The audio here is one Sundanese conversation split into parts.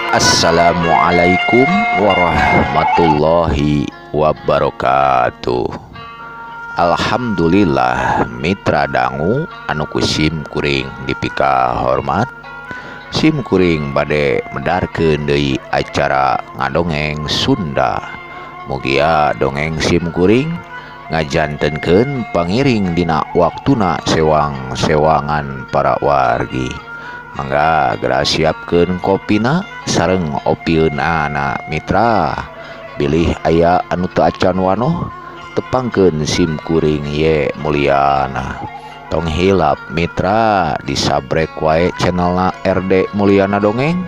Assalamualaikum warahmatullahi wabarakatuh. Alhamdulillah, mitra dangu anu ku sim kuring dipika hormat. Sim kuring bade medarkeun deui acara ngadongeng Sunda. Mugia dongeng sim kuring ngajantenkeun pangiring dina waktuna sewang-sewangan para wargi. Mangga geura siapkeun kopina sareng opieunana, mitra. Bilih aya anu teu acan wanoh, tepangkeun sim kuring Ye Mulyana. Tong hilap, mitra, disabrek wae channelna RD Mulyana Dongeng,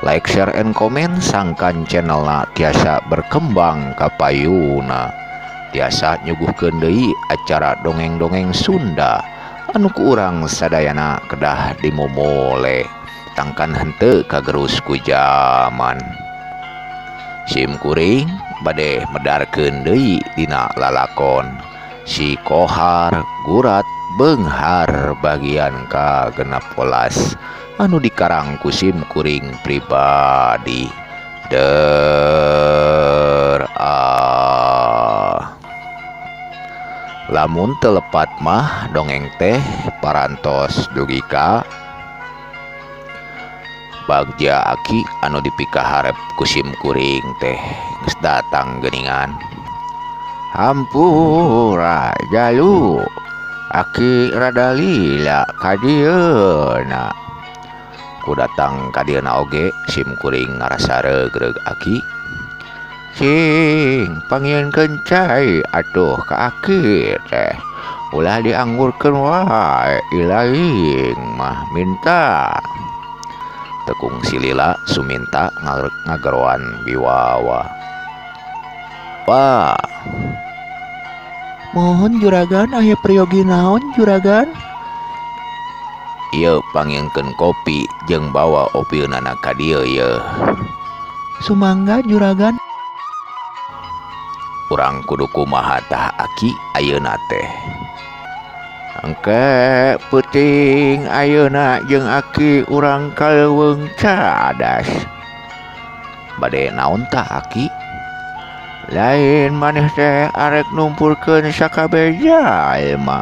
like, share and comment, sangkan channelna tiasa berkembang kapayuna, tiasa nyuguhkeun deui acara dongeng-dongeng Sunda anu ku urang sadayana kedah dimumule tangkan henteu kagerus ku jaman. Sim kuring bade medarkeun deui dina lalakon Si Kohar Gurat Beunghar bagian ka-16 anu dikarang ku sim kuring pribadi. Der ah. Lamun teu lepat mah dongeng teh parantos dugi ka Bagja Aki anu dipikaharep ku sim kuring teh geus datang geuningan. Hampura, jalu, Aki rada lila ka dieuna. Ku datang ka dieuna oge sim kuring ngarasa regreg, Aki. Cing pangieunkeun cai atuh ka Aki teh, ulah dianggurkeun wae, ilaing mah minta. Teu kungsi lila Suminta ngageroan biwawa. Pak. Mohon, Juragan, aya peryogi naon, Juragan? Ieu pangieunkeun kopi jeung bawa opieunana ka dieu yeuh. Sumangga, Juragan. Urang kudu kumaha tah, Aki, ayeuna teh? Engke peuting ayeuna jeung Aki urang ka Leuweung Cadas. Bade naon tah, Aki? Lain maneh teh arek numpulkeun sakabeh jalma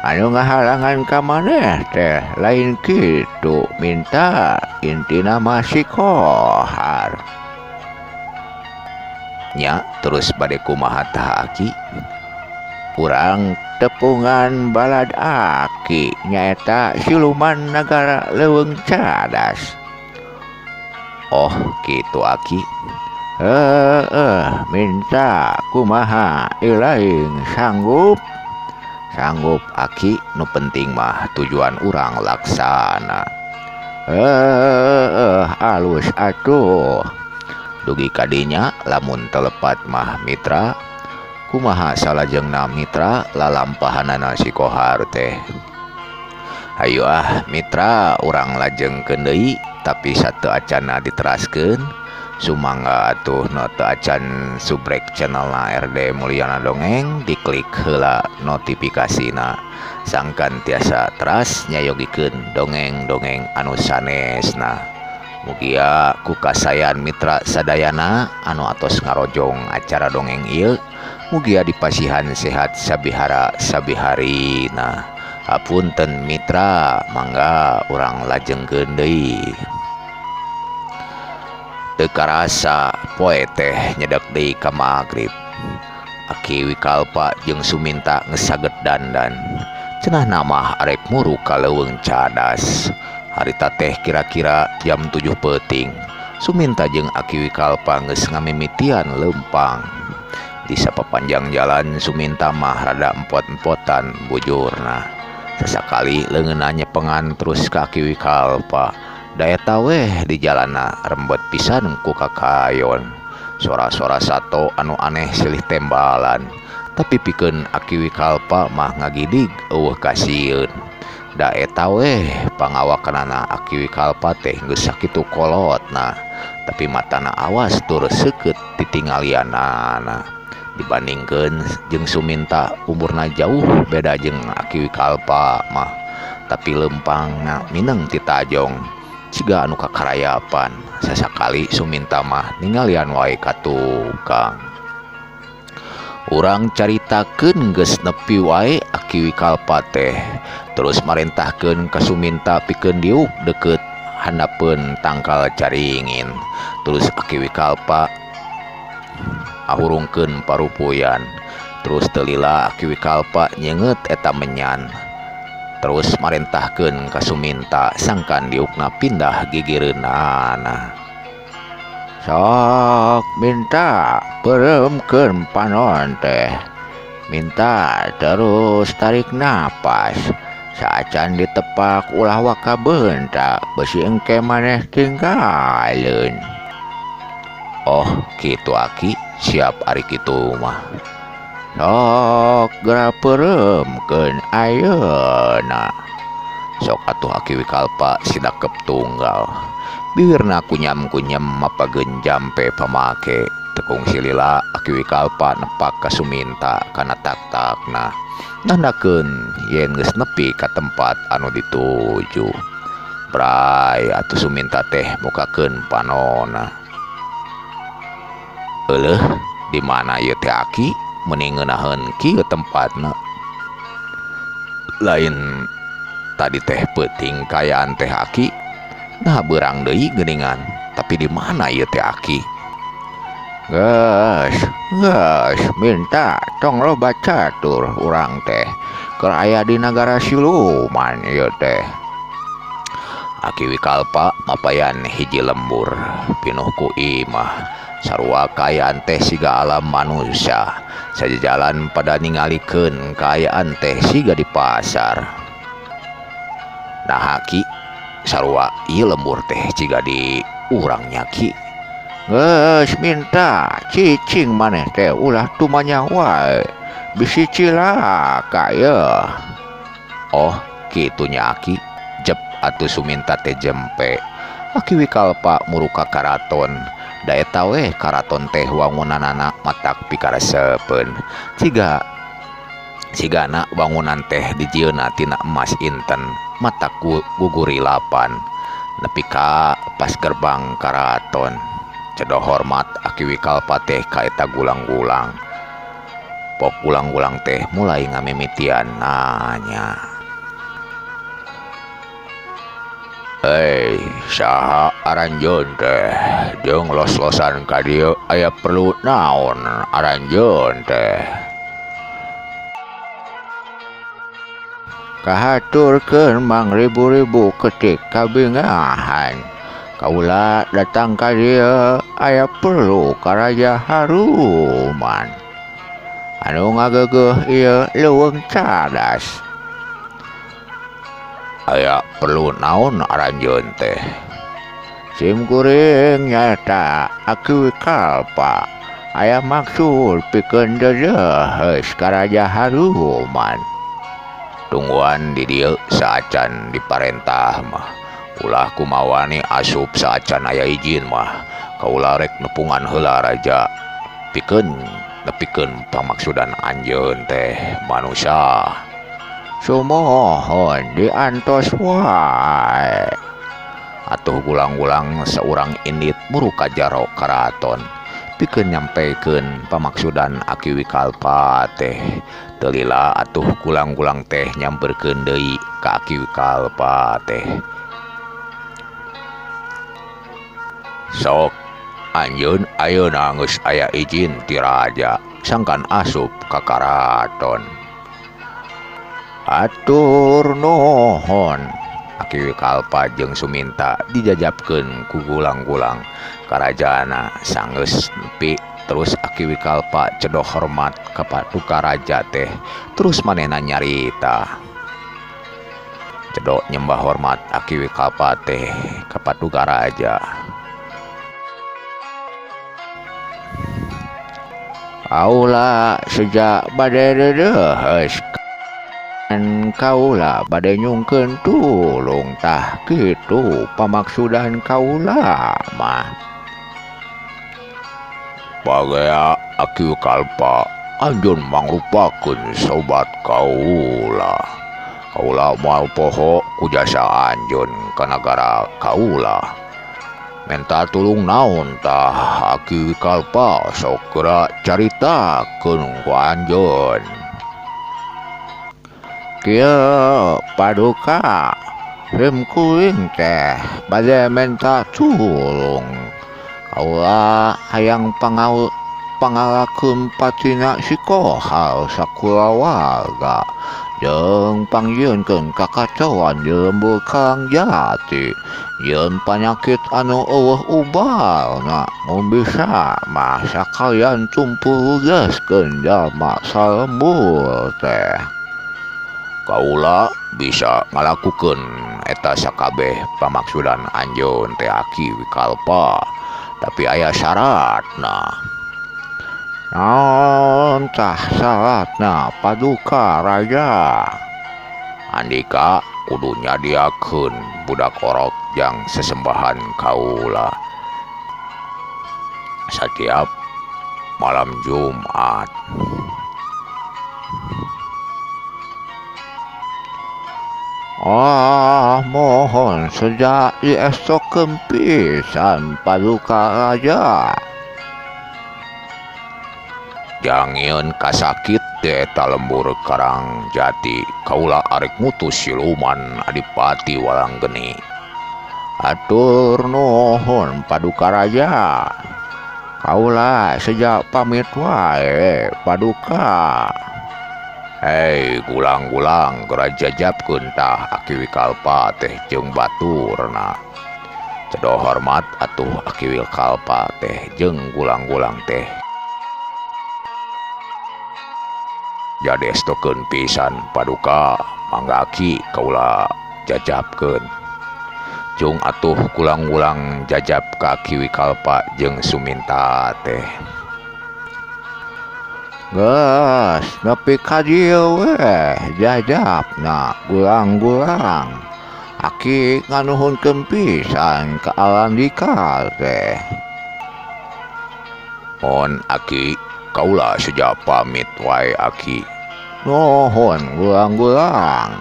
anu ngahalangan ka maneh teh, lain kitu, minta. Intina mah si Kohar. Nya terus bade kumaha tah, Aki? Urang tepungan balad Aki, nyaeta siluman nagara Leuweung Cadas. Oh, kitu, Aki. Heeh, minta. Kumaha, ilaing sanggup? Sanggup, Aki, nu penting mah tujuan urang laksana. Heeh, alus atuh. Dugi kadinya lamun teu lepat mah, mitra, kumaha salajengna, mitra, lalampahanana si Kohar teh? Hayu ah, mitra, urang lajengkeun deui, tapi sateu acanna diteraskeun, sumangga atuh nu teu acan subrek channelna RD Mulyana Dongeng, diklik heula notifikasina sangkan tiasa teras nyayogikeun dongeng-dongeng anu sanesna. Mugia ku kasayan mitra sadayana anu atos ngarojong acara dongeng ieu, mugia dipasihan sehat sabihara sabiharina. Hapunten, mitra. Mangga urang lajengkeun deui. Teu karasa poe teh nyedek deui ka magrib. Aki Wikalpa jeung Suminta geus saget dandan, cenah mah arek muru ka Leuweung Cadas. Harita teh kira-kira jam 7 peuting. Suminta jeung Aki Wikalpa geus ngamimitian leumpang. Di sapapanjang jalan Suminta mah rada empot-empotan bujurna. Sasakali leungeunna nyepengan terus ka Aki Wikalpa. Da eta weh di jalanna rembet pisan ku kakayon. Sora-sora sato anu aneh silih tembalan. Tapi pikeun Aki Wikalpa mah ngagidig euweuh kasieun. Da eta weh pangawakanana Aki Wikalpa teh geus sakitu kolotna, tapi matana awas tur seukeut titinggalianana. Dibandingkeun jeung Suminta, umurna jauh beda jeung Aki Wikalpa mah, tapi leumpangna mineng ti tajong. Ciga anu kakarayapan sasakali Suminta mah ningalian wae ka tukang. Urang caritakeun geus nepi wae Aki Wikalpa teh terus marentahkeun ka Suminta pikeun diuk deukeut handapeun tangkal caringin. Terus Aki Wikalpa ahurungkeun parupuyan. Terus teu lila Aki Wikalpa nyeungeut eta menyan. Terus marentahkeun ka Suminta sangkan diukna pindah gigireunana. Sok minta peureumkeun panon teh. Minta terus tarik napas. Saacan ditepak ulah waka beunta besi engke maneh tinggaleun. Oh kitu Aki, siap ari kitu mah. Sok geura peureumkeun ayeuna. Sok atuh Aki Wikalpa sidakep tunggal. Biwirna kunyam-kunyam mapageun jampe pamake. Tekung silila Aki Wikalpa nepak ka Suminta kana tak-takna. Nandakeun yen geus nepi ka tempat anu dituju. Bray atuh Suminta teh mukakeun panona. Euleuh, di mana ieu teh Aki? Meuni ngeunaheun kieu tempatna. Lain tadi teh peuting kaayaan teh Aki. Nah beurang deui geuningan, tapi di mana ieu teh Aki? Geus, geus minta tong loba catur urang teh. Keur aya di nagara siluman ieu teh. Aki Wikalpa mapayan hiji lembur pinuh ku imah. Sarua kaayaan teh siga alam manusia. Sajajalan pada ningalikeun kaayaan teh siga di pasar. Nah Ki, sarua ieu lembur teh ciga di urang nya Ki. Geus minta cicing maneh teh ulah tumanya wae. Bisi cilaka ye. Oh kitu nya Aki. Jep atuh Suminta teh jempe. Aki Wikalpa muruka karaton. Da eta weh karaton teh wangunanana matak pikaresepeun. Ciga sigana wangunan teh dijieunna tina emas inten matak gugurilapan. Nepi ka pas gerbang karaton. Cedo hormat Aki Wikalpa teh ka eta gulang-gulang. Pok gulang-gulang teh mulai ngamimitian nanya. Hei, saha aranjeun teh? Jeung los-losan ka dieu aya perlu naon aranjeun teh? Kahaturkeun mangribu-ribu ketik kabingahan. Kaula datang ka dieu aya perlu ka Raja Haruman. Anu ngagegeuh ieu leuweung cadas. Aya perlu naon aranjeun teh? Sim kuring nyata Aki Wikalpa aya maksud pikeun dedeheus ka Raja Haruman. Tungguan di dieu saacan diparentah mah. Ulah kumawani asup saacan aya izin mah. Kaula rek nepungan heula raja pikeun nepikeun pamaksudan anjeun teh manusia. Sumohon diantos wae. Atuh gulang-gulang seurang indit muru ka jaro karaton pikeun nyampekeun pamaksudan Aki Wikalpa teh. Teu lila atuh gulang-gulang teh nyamperkeun deui ka Aki Wikalpa teh. Sok anjeun ayeuna geus aya izin ti raja sangkan asup ka karaton. Atur nuhun. Aki Wikalpa jeung Suminta dijajabkeun ku gulang-gulang karajana sanggeus nepi. Terus Aki Wikalpa cedoh hormat ka patuka raja teh. Terus manehna nyarita. Cedok nyembah hormat Aki Wikalpa teh ka patuka raja. Kaula sejak bade dedeheus kan kaula bade nyungkeun tulung tah kitu pamaksudan kaula mah. Bagea Aki Wikalpa anjeun mangrupakeun sobat kaula. Kaula moal poho ku jasa anjeun ka nagara kaula. Menta tulung naon tah Aki Wikalpa sok geura caritakeun ku anjeun. Kieu paduka sim kuring teh bade menta tulung. Kaula hayang pangalakeun patina si Kohar sakulawarga jeung pangjieunkeun kakacauan di lembur Karangjati jeung panyakit anu eueuh ubarna mun bisa mah sakalian tumpulugeskeun jalma salembur teh. Kaula bisa ngalakukeun eta sakabeh pamaksudan anjeun teh Aki Wikalpa, tapi aya syaratna. Naon tah syaratna paduka raja? Andika kudu nyadiakeun budak orok jang sesembahan kaula satiap malam Jumat. Ah, mohon sejak diesokeun pisan paduka raja. Jangieun kasakit di eta lembur Karangjati, kaula arek ngutus siluman Adipati Walanggeni. Atur nuhun paduka raja. Kaula sejak pamit wae paduka. Hei gulang-gulang geura jajabkeun tah Aki Wikalpa teh jeung baturna. Cedo hormat atuh Aki Wikalpa teh jeung gulang-gulang teh. Jadestokeun pisan paduka, mangga Aki kaula jajabkeun. Jung atuh gulang-gulang jajab ka Aki Wikalpa jeung Suminta teh. Geus nepi ka dieu weh jajabna gulang-gulang. Aki nganuhunkeun pisan ka Alandika teh. Mohon Aki, kaula seja pamit wae Aki. Nuhun gulang-gulang.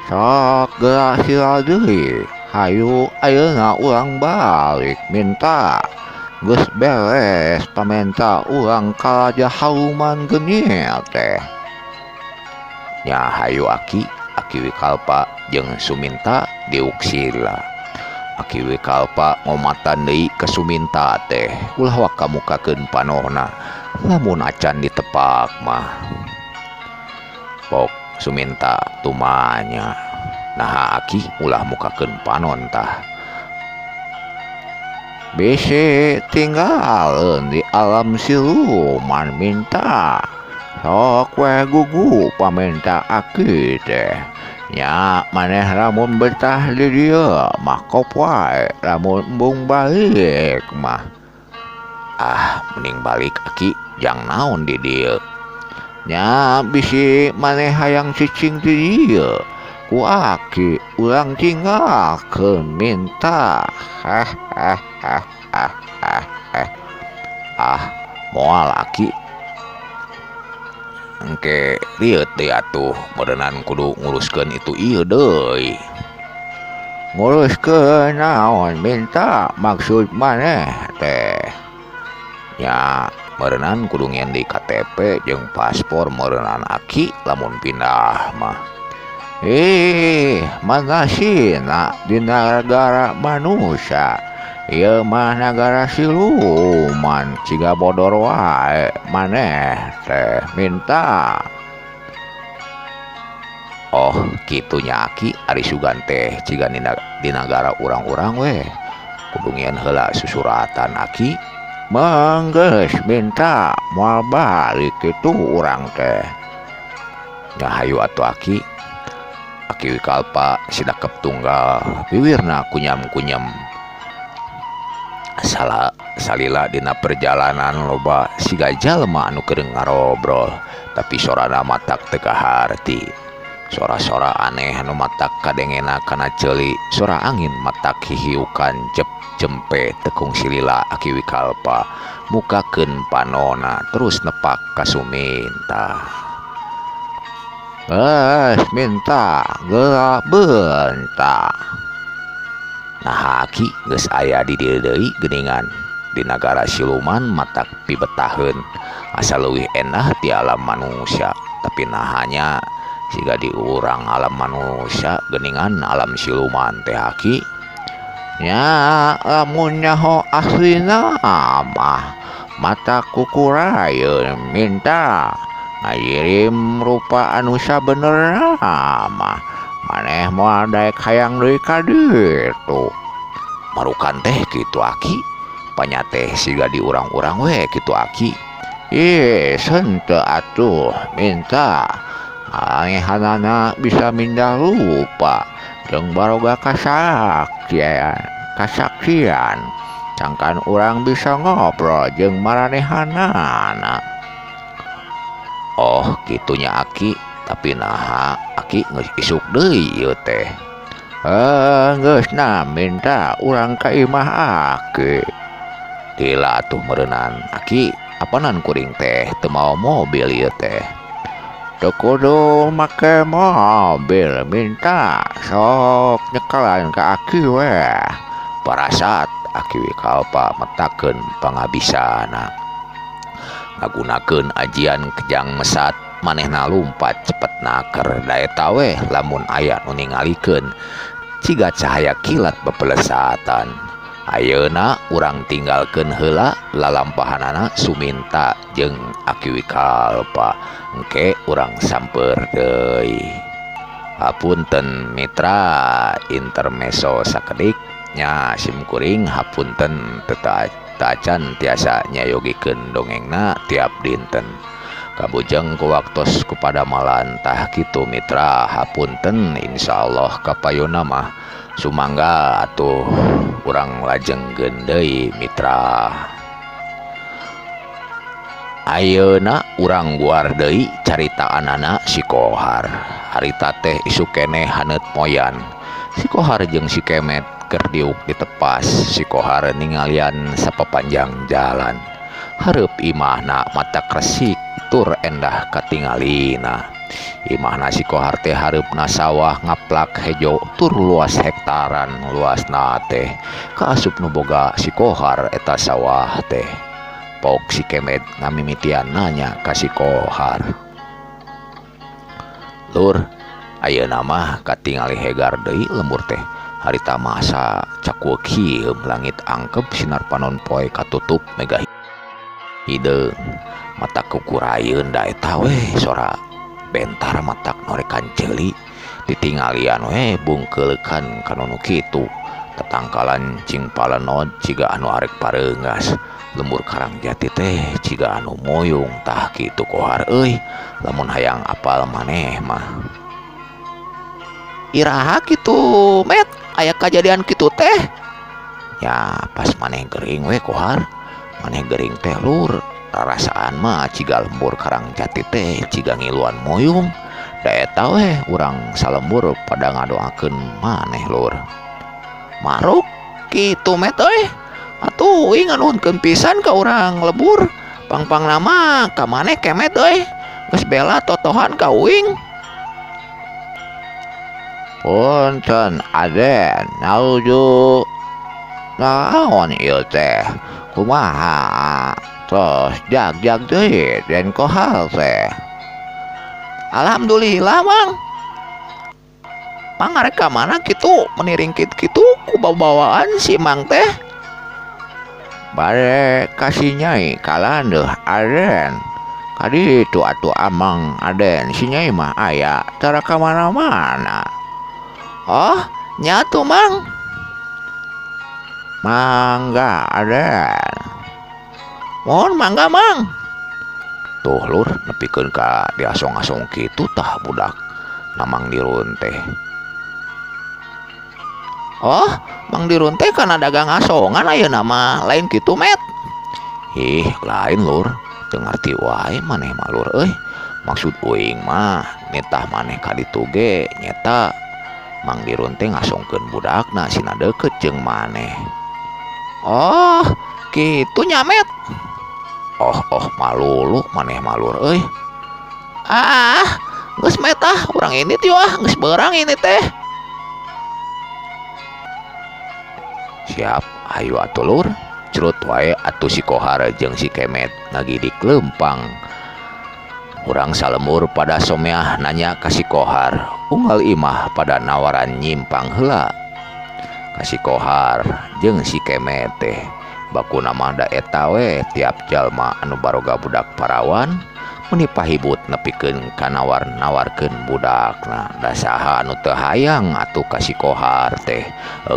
Sok geura sila deui, hayu ayeuna urang balik minta. Geus beres pamenta urang ka Raja Haluman geni teh. Nya hayu Aki, Aki Wikalpa jeung Suminta diuksila. Aki Wikalpa ngomatan deui ka Suminta teh, ulah waka mukakeun panohna lamun acan ditepak mah. Pok Suminta tumanya, naha Aki ulah mukakeun panon tah. Bisi tinggalin di alam siluman minta. Sok weh gugu paminta Aki teh. Nya maneh lamun betah di dieu mah kop wae, lamun embung balik mah. Ah, mending balik Aki, jang naon di dieu. Nya bisi maneh hayang cicing di dieu ku Aki urang tinggalkeun minta. Heh heh heh heh heh heh. Ah, moal Aki. Engke lieur deui atuh meureunan kudu nguruskeun itu ieu deui. Nguruskeun naon minta maksud maneh teh? Nya meureunan kudu ngeun di KTP jeung paspor meureunan Aki lamun pindah mah. Mana sina di nagara manusia, ieu mah nagara siluman ciga bodor wae maneh teh minta. Oh kitu nya Aki, ari sugan teh ciga di nagara urang-urang weh. Kudu ngieun heula susuratan Aki. Manggeus minta moal balik kitu urang teh. Nya hayu atuh Aki. Aki Wikalpa sidakep tunggal biwirna kunyam-kunyam. Salah salila dina perjalanan loba siga jalma anu keur ngarobrol, tapi sorana matak teu kaharti. Sora-sora aneh anu matak kadengena kana ceuli, sora angin matak hihiukan jep jempe tekung silila Aki Wikalpa mukakeun panona terus nepak ka Suminta. Geus minta geura beunta. Nah Aki geus aya di dieu deui geuningan di nagara siluman matak pibetaheun asa leuwih endah ti alam manusia tapi nahanya siga di urang alam manusia geuningan alam siluman teh Aki. Nya lamun nyaho aslina mah mata kukurayeun minta ngayirim rupa anu sabenerna mah maneh moal daek hayang deui ka ditu. Marukan teh kitu Aki, panya teh siga di urang-urang we kitu Aki. Ih, henteu atuh minta anehanana bisa mindah rupa jeung baroga kasaktian sangkan urang bisa ngobrol jeung maranehanana. Oh kitunya Aki, tapi naha Aki geus isuk deui ieu teh. Geus na minta urang ka imah Aki. Tila atuh meureunan Aki, apanan kuring teh teu mawa mobil ieu teh. Teu kudu make mobil minta sok nyekalan ka Aki we. Parasat Aki Wikalpa metakeun pangabisana. Ngagunakeun ajian kejang mesat manehna lumpat cepet naker da eta weh lamun aya nu ningalikeun ciga cahaya kilat bepelesatan. Ayeuna urang tinggalkeun heula lalampahanana Suminta jeung Aki Wikalpa engke urang samper deui. Hapunten mitra intermeso sakedik nya simkuring hapunten teu tacan tiasa nyayogikeun dongengna tiap dinten. Kabujeng ku waktos kepada malantah kitu mitra hapunten insyaallah kapayuna mah sumangga atuh urang lajengkeun deui mitra. Ayeuna urang guar deui caritaanana si Kohar. Harita teh isuk keneh haneut moyan. Si Kohar jeung si Kemet keur diuk ditepas. Si Kohar ningalian sapapanjang jalan. Hareup imahna mata kresik tur endah katingalina. Imahna si Kohar teh hareupna sawah ngaplak hejo tur luas hektaran luasna teh. Kaasup nu boga si Kohar eta sawah teh. Pok si Kemet ngamimitian nanya ka si Kohar. Lur, ayeuna mah katingali hegar deui lembur teh. Harita masa cakueuk hieum langit angkep sinar panon poe katutup mega hideung. Mata kukurayeun da eta we sora bentar matak norekan ceuli. Ditingalian we bungkeuleukan kana nu kitu. Tetangkalan cing palenod ciga anu arek pareunggas. Lembur Karangjati teh ciga anu moyung tah kitu Kohar euy lamun hayang apal maneh mah. Iraha kitu Met aya kajadian kitu teh. Ya pas maneh gering we Kohar. Maneh gering teh lur. Rarasaan mah ciga lembur Karangjati teh ciga ngiluan moyung. Da eta we urang salembur pada ngadoakeun maneh lur. Maruk kitu Met euy. Atuh uing nganuhunkeun pisan ka urang lebur. Pangpang nama ka maneh Kemet euy. Geus bela totohan ka uing. Punten Aden, nauju naon ieu teh? Kumaha? Tos jag-jag deui Den Kohar teh. Alhamdulillah Mang. Mang arek ka mana kitu meniringkit kitu ku bawaan si Mang teh? Bare ka si Nyai kalandeuh Aden. Kaditu atuh Amang Aden si Nyai mah aya tara ka mana-mana. Oh, nya atuh Mang. Mangga Aden. Mohon mangga Mang. Tuh lur nepikeun ka diasong-asong kitu tah budak na Mang Dirun teh. Oh, Mang Dirun teh kana dagang asongan ayeuna mah lain kitu Met. Ih, lain lur, teu ngarti wae maneh mah lur euy. Maksud uing mah nitah maneh ka ditu ge nyeta Mang Dirun teh ngasongkeun budakna sina deukeut jeung maneh. Oh, kitu nya Met. Oh, oh malulu maneh mah lur euy. Ah, geus Met ah. tah urang ini yuk ah geus beurang ini teh. Siap ayo atuh lur. Curut wae atuh si Kohar jeung si Kemet ngagidik lempang. Urang salembur pada someah nanya ka si Kohar, unggal imah pada nawaran nyimpang heula. Ka si Kohar jeung si Kemet teh bakuna mah da eta we tiap jalma anu baroga budak parawan meni pahibut nepikeun ka nawar-nawarkeun budakna. Da saha anu teu hayang atuh ka si Kohar teh,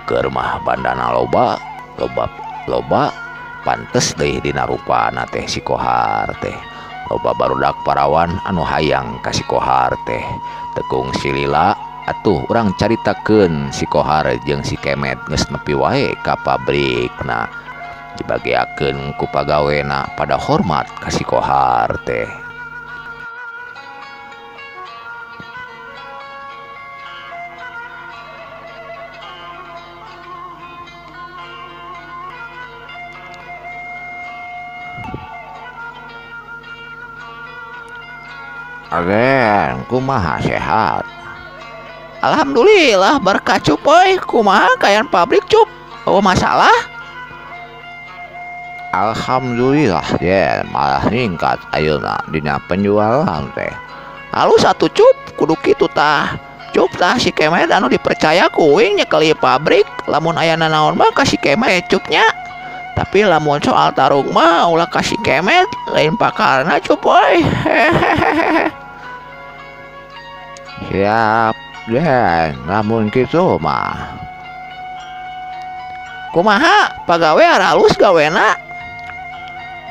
keur mah bandana loba, loba loba pantes deui dina rupana teh si Kohar teh. Loba barudak parawan anu hayang ka si Kohar teh. Tekung silila atuh urang caritakeun si Kohar jeung si Kemet geus nepi wae ka pabrikna. Dibageakeun ku pagawena pada hormat ka si Kohar teh. Agen, kumaha sehat? Alhamdulillah berkah cup euy, kumaha kayan pabrik cup? Oh masalah? Alhamdulillah yen malah ningkat ayeuna dina penjualan teh. Halus atuh cup, kudu kitu tah. Cup tah si Kemet anu dipercaya ku uing nyekeli pabrik, lamun aya nanaon mah ka si Kemet cupnya. Tapi lamun soal tarung mah ulah ka si Kemet, lain pakarna cup euy. Hehehehe. Siap den, lamun kitu mah. Kumaha pagawe halus gawena?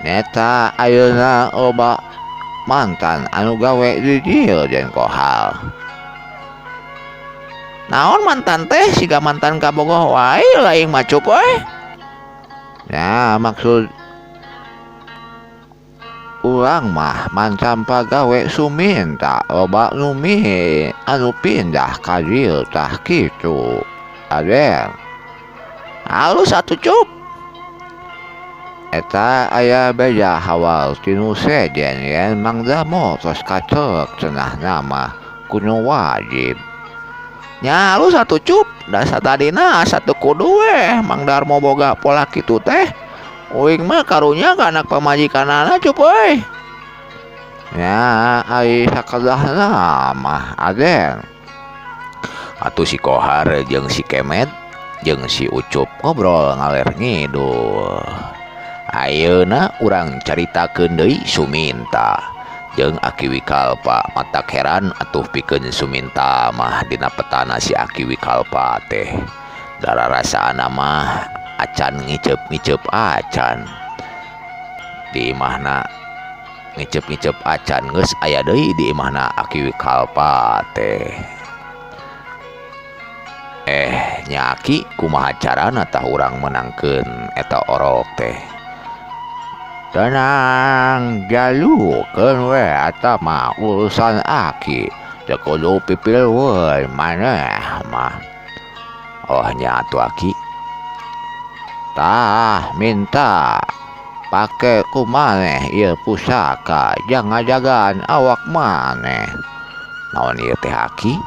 Neta ayeuna loba mantan anu gawe di dieu den Kohar. Naon mantan teh siga mantan kabogoh wae lain mah cup euy. Nah, maksud urang mah mantan pagawe Suminta loba nu anu pindah ka dieu tah kitu. Aden. Halus atuh cup. Eta aya beja hawal tinu sejen yen Mang Damo tos kacelek cenah nama kudu wajib. Nya halus atuh cup, da satadina asa teu kudu weh Mang Darmo boga pola kitu teh. Uing mah karunya ka anak pamajikanana cup euy. Nya ai sakedahna mah Aden. Atuh si Kohar jeung si Kemet jeung si Ucup ngobrol ngaler ngidul. Ayeuna urang caritakeun deui Suminta jeung Aki Wikalpa. Matak heran atuh pikeun Suminta mah dina petana si Aki Wikalpa teh. Dararasaana mah acan ngiceup-ngiceup acan. Di imahna ngiceup-ngiceup acan geus aya deui di imahna Aki Wikalpa teh. Nya Aki kumaha carana tah urang menangkeun eta orok teh? Tenang, jalukeun we eta mah urusan Aki. Teu kudu pipilweun maneh mah. Oh nya atuh Aki. Tah minta pake ku maneh ieu pusaka jang ngajagaan awak maneh. Naon ieu teh Aki?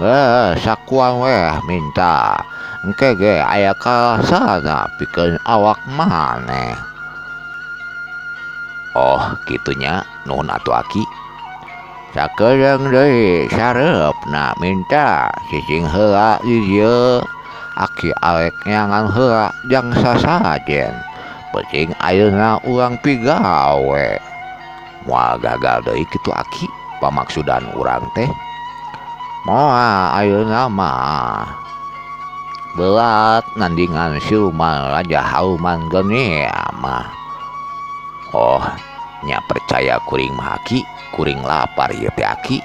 Geus sakuan weh minta. Engke ge aya kalasana pikeun awak maneh. Oh kitunya, nuhun atuh Aki. Sakedeung deui sareupna minta cicing heula di dieu. Aki arek nyangan heula jang sasajen. Penting ayeuna urang pigawe. Moal gagal deui kitu Aki pamaksudan urang teh. Moal ayeuna mah. Berat nandingan siluman raja haluman geni mah. Oh nya percaya kuring mah Aki, kuring lapar ieu teh Aki.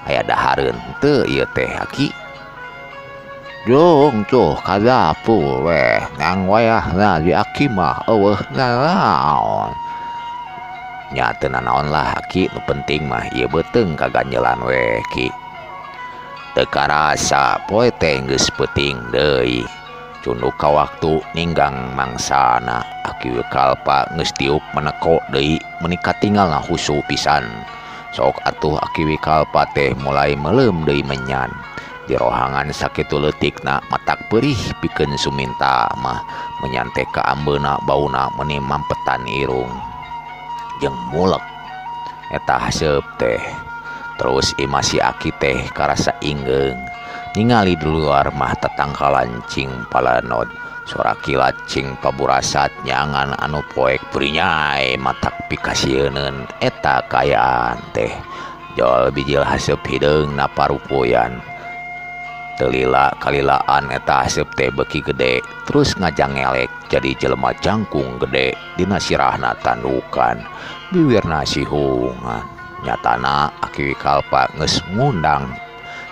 Aya dahareun teu ieu teh Aki? Jung tuh ka dapur weh nang wayahna di Aki mah eueuh nanaon. Nya teu nanaon lah Aki, nu penting mah ieu beuteung kaganjelan weh Ki. Teu karasa poe teh geus peuting deui. Cunduk ka waktu ninggang mangsana Aki Wikalpa geus tiup meneko deui meni katingalna husu pisan. Sok atuh Aki Wikalpa teh mulai meuleum deui menyan. Di rohangan sakitu leutikna matak perih pikeun Suminta mah menyan teh kaambeuna bauna meuni mampetan irung jeung mulek eta haseup teh. Terus imah si Aki teh karasa inggeung ningali di luar mah tatangkalan cing palanod sora kilat cing paburasat nyangan anu poek prinyai matak pikasieuneun eta kaayaan teh. Jol bijil haseup hideung na parupuyan. Teu lila kalilaan eta haseup teh beuki gede terus ngajangelek jadi jelema jangkung gede dina sirahna tandukan biwirna sihungan. Nyatana Aki Wikalpa geus ngundang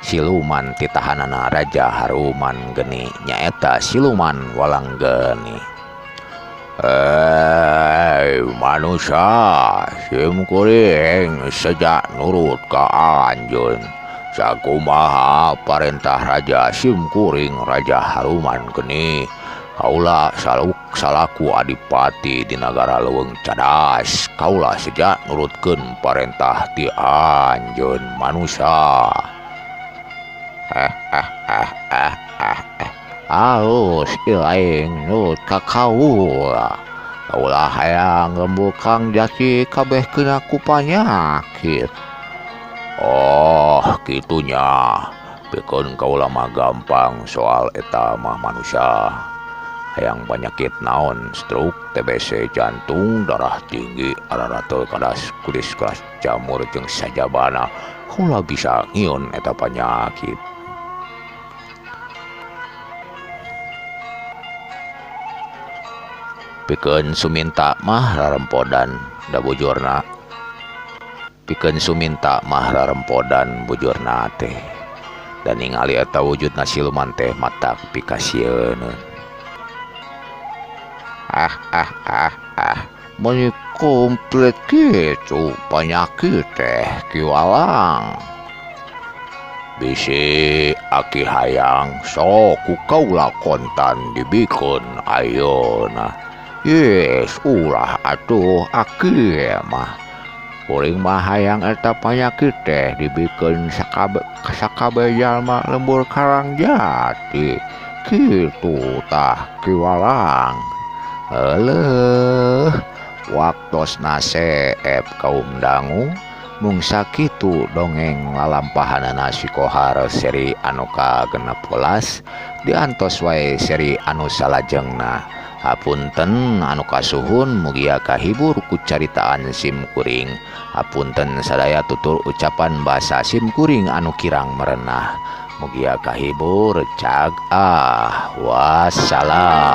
siluman titahanana Raja Haruman geni nyaeta siluman Walanggeni. Manusia sim kuring sejak nurut ka anjeun. Sakumaha parentah raja sim kuring Raja Haruman geni. Kaula salaku adipati di nagara Leuweung Cadas. Kaula sejak nurutkeun parentah ti anjeun manusia. Alus ilaing nurut ka kaula. Kaula hayang gembul Kang Jati kabeh kena ku panyakit. Oh, kitunya. Pikeun kaula mah gampang soal eta mah manusia. Hayang penyakit naon, stroke, TBC, jantung, darah tinggi, araratul kadas, kudis keras, jamur jeung sajabana. Kaula bisa ngieun eta panyakit. Pikeun Suminta mah rarempodan da bujurna. Pikeun Suminta mah rarempodan bujurna teh. Dan ningali eta wujudna siluman teh matak pikasieun. Meuni komplit kitu panyakit teh Ki Walang. Bisi Aki hayang sok ku kaula kontan dibikeun ayeuna. Yes, ulah atuh Aki mah. Kuring mah hayang eta panyakit teh dibikeun sakabeh jalma lembur Karangjati. Kitu tah Ki Walang. Eleuh, waktosna seep kaum dangu mung sakitu dongeng lalampahanana si Kohar seri anu ka-16 diantos wae seri anu salajengna. Hapunten anu kasuhun mugia kahibur ku caritaan sim kuring. Hapunten sadaya tutur ucapan basa sim kuring anu kirang merenah. Mugia kahibur cag ah wassalam.